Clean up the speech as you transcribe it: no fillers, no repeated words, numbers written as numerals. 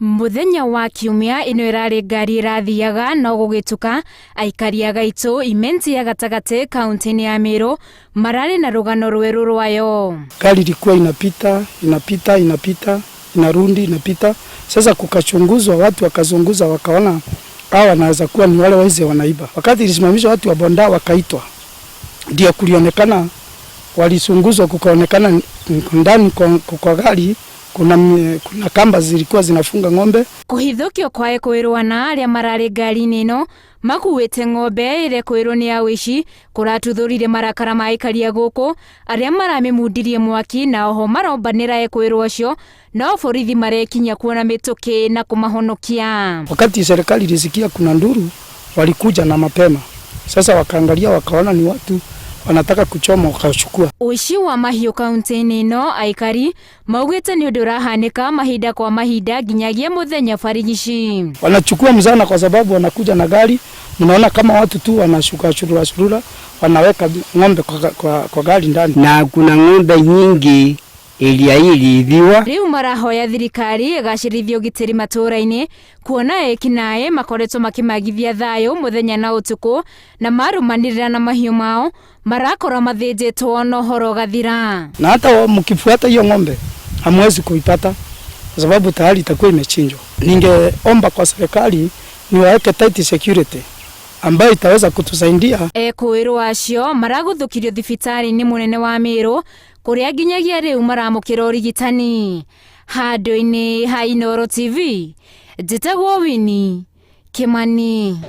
Mũthenya wa Kiumia ĩno ĩrarĩ ngari ĩrathiaga no gũgĩtuka, aikari a Gaitũ, Imenti ya gatagatĩ kaunti-inĩ ya Meru mararĩ na rũgano rwerũ rwayo. Gari ilikuwa inapita inapita inapita inarudi inapita. Sasa kukachunguzwa, watu wakazunguza, wakaona hawa wanaweza kuwa ni wale waizi wanaiba. Wakati ilisimamishwa, watu wa boda wakaitwa, ndio kulionekana, walichunguzwa, kukaonekana ndani kwa gari kuna kamba zilikuwa zinafunga ng'ombe. Kũhithũkio kwa ekwĩrwo na arĩa mararĩ ngari-inĩ ĩno makuĩte ng'ombe ĩrĩa kwĩrwo nĩ ya ũici kũratuthũrire marakara ma aikari a gũkũ arĩa maramĩmundirie mwaki na oho marombanĩra ekwĩrwo acio no borithi marekinya kuona mĩtũkĩ na kũmahonokia. Wakati serikali ilisikia kuna nduru, walikuja na mapema. Sasa wakaangalia wakaona ni watu wanataka kuchoma, wakachukua. Ũici wa mahiũ kaunti-inĩ ĩno aikari maugĩte nĩ ũndũ ũrahanĩka mahinda kwa mahinda nginyagia mũthenya barigici. Wanachukua mzana kwa sababu wanakuja na gari, mnaona kama watu tu wanashuka shurura shurura, wanaweka ng'ombe kwa gari ndani. Na kuna ng'ombe nyingi iria iliibiwa. Rĩu marahoya thirikari ĩgacĩrithie ũgitĩri matũũra-inĩ kuona ekinaĩ makoretwo makĩmagithia thayũ mũthenya na ũtukũ na marũmanĩrĩra na mahiũ mao marakora mathĩnjĩtwo na ũhoro ũgathira. Na hata mkifuata hiyo ng'ombe hamwezi kuipata kwa sababu tayari itakuwa imechinjwa. Ningeomba kwa serikali ni waweke tight security ambayo itaweza kutusaidia. Ekũĩrwo acio maraguthũkirio thibitarĩ-inĩ mũnene wa Meru kũrĩa nginyagia rĩu maramũkĩra ũrigitani. Handũ-inĩ ha Inooro TV, njĩtagwo Winnie Kimani.